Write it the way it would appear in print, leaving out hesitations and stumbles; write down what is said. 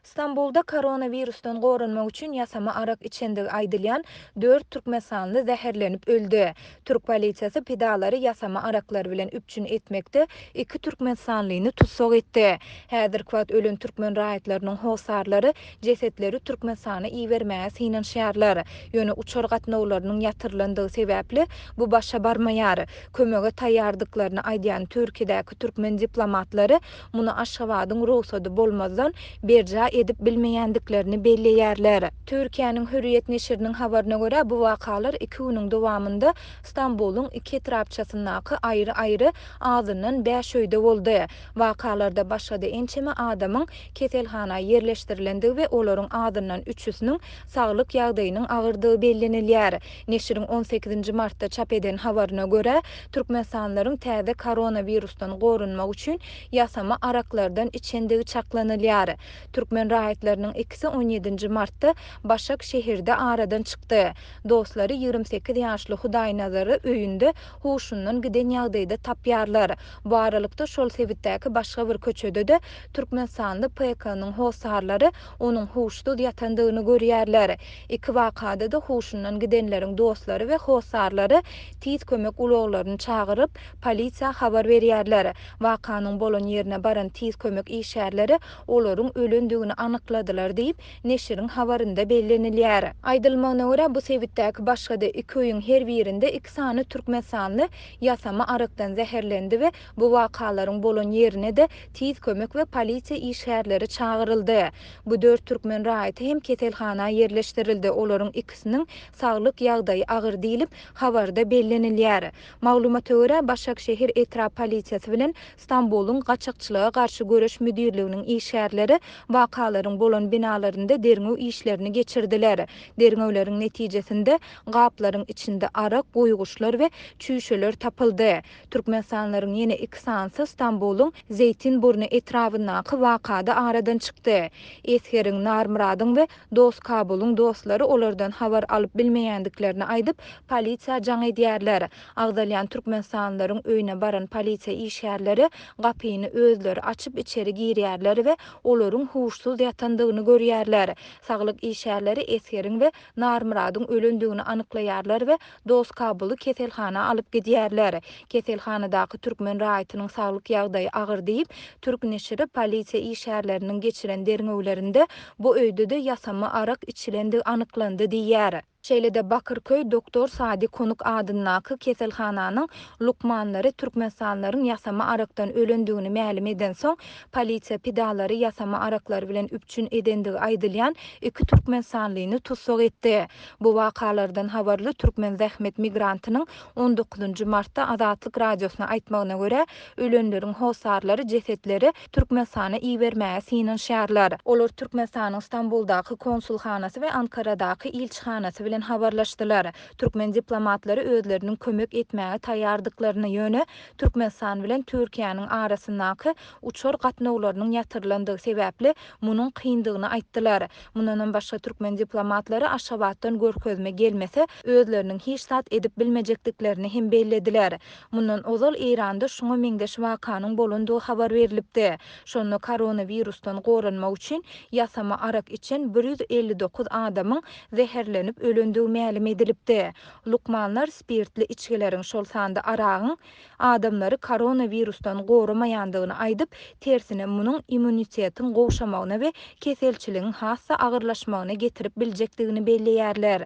Stambulda koronawirusdan goranmak üçin ýasama arak içendigi aýdylýan dört türkmenistanly zäherlenip öldi. Türk polisiýasy pidalary ýasama araklar bilen üpjün etmekde iki türkmenistanlyny tussag etdi. Häzirki wagt ölen türkmen raýatlarynyň hossarlary jesetleri Türkmenistana ibermäge synanyşýarlar. Ýöne uçar gatnawlarynyň ýatyrylandygy sebäpli bu başa barmaýar. Kömege taýýardyklaryny aýdýan Türkiýedäki türkmen diplomatlary muny Aşgabadyň rugsady bolmazdan berjaý edip bilmeýändiklerini belleýärler. Türkiýäniň Hürriýet neşiriniň habaryna görä, bu wakalar iki günüň dowamynda Stambulyň iki etrapçasyndaky aýry-aýry azyndan bäş öýde boldy. Wakalarda başga-da ençeme adamyň keselhana ýerleşdirilendigi we olaryň azyndan üçüsiniň saglyk ýagdaýynyň agyrdygy bellenilýär. Neşiriň on sekizinji martda çap eden habaryna görä, türkmenistanlylaryň täze koronawirusdan goranmak üçin ýasama araklardan içendigi çaklanylýar. Türkmen raýatlarynyň ikisi on ýedinji martda Başak şehirde aradan çykdy. Dostlary 28 ýaşly Hudaýnazary öýünde huşundan giden ýagdaýda tapýarlar. Bu aralykda, şol sebitdäki başga bir köçede-de türkmenistanly PK-nyň hossarlary onuň huşsuz ýatandygyny görýärler. Iki wakada-da huşundan gidenleriň dostlary we hossarlary tiz kömek ulaglaryny çagyryp, polisiýa habar berýärler. Wakanyň bolan ýerine baran tiz kömek işgärleri olaryň ölendigini anykladylar diýip, neşiriň habarynda bellenilýär. Aýdylmagyna görä, bu sebitdäki başga-da iki öýüň her birinde iki sany türkmenistanly ýasama arakdan zäherlendi we bu wakalaryň bolan ýerine-de tiz kömek we polisiýa işgärleri çagyryldy. Bu dört türkmen raýaty hem keselhana ýerleşdirildi, olaryň ikisiniň saglyk ýagdaýy agyr diýlip, habarda bellenilýär. Maglumata görä, Başakşehir etrap polisiýasy bilen Stambulyň Gaçakçylyga garşy göreş müdirliginiň işgärleri wakalaryň bolan binalarynda derňew işlerini geçirdiler. Derňewleriň netijesinde, gaplaryň içinde arak, guýguçlar we çüýşeler tapyldy. Türkmenistanlylaryň ýene iki sanysy Stambulyň Zeýtinburny etrabyndaky wakada aradan çykdy. Esgeriň, Narmyradyň we Doskabulyň dostlary olardan habar alyp bilmeýändiklerini aýdyp, polisiýa jaň edýärler. Agzalýan türkmenistanlylaryň öýüne baran polisiýa işgärleri gapyny özleri açyp içeri girýärler we olaryň huşsuz ýatandygyny görýärler. Saglyk işgärleri Esgeriň we Narmyradyň ölendigini anyklaýarlar we Doskabuly keselhana alyp gidýärler. Keselhanadaky türkmen raýatynyň saglyk ýagdaýy agyr diýip, türk neşiri polisiýa işgärleriniň geçiren derňewlerinde bu öýde-de ýasama arak içilendigi anyklandy diýýär. Şeýle-de Bakyrköý Doktor Sadi Konuk adyndaky keselhananyň lukmanlary türkmenistanlylaryň ýasama arakdan ölendigini mälim edensoň, polisiýa pidalary ýasama araklar bilen üpjün edendigi aýdylýan iki türkmenistanlyny tussag etdi. Bu wakalardan habarly türkmen zähmet migrantynyň on dokuzynjy martda Azatlyk Radiosyna aýtmagyna görä, ölenleriň hossarlary jesetleri Türkmenistana ibermäge synanyşýarlar. Olar Türkmenistanyň Stambuldaky konsulhanasy we Ankaradaky ilçihanasy bilen habarlaşdylar. Türkmen diplomatlary özleriniň kömek etmäge taýýardyklaryny, ýöne Türkmenistan bilen Türkiýäniň arasyndaky uçar gatnawlarynyň ýatyrylandygy sebäpli munuň kyndygyny aýtdylar. Mundanam başga türkmen diplomatlary Aşgabatdan görkezme gelmese, özleriniň hiç zat edip bilmejekdiklerini hem bellediler. Mundan ozal Eýranda şuňa meňzeş wakanyň bolandygy habar berlipdi. Şonda koronawirusdan goranmak üçin ýasama arak içen 159 adamyň zäherlenip ölendigi mälim edilipdi. Lukmanlar spirtli içgileriň, şol sanda aragyň adamlary koronawirusdan goramaýandygyny aýdyp, tersine munuň immunitetiň gowşamagyna we keselçiligiň has-da agyrlaşmagyna getirip biljekdigini belleýärler.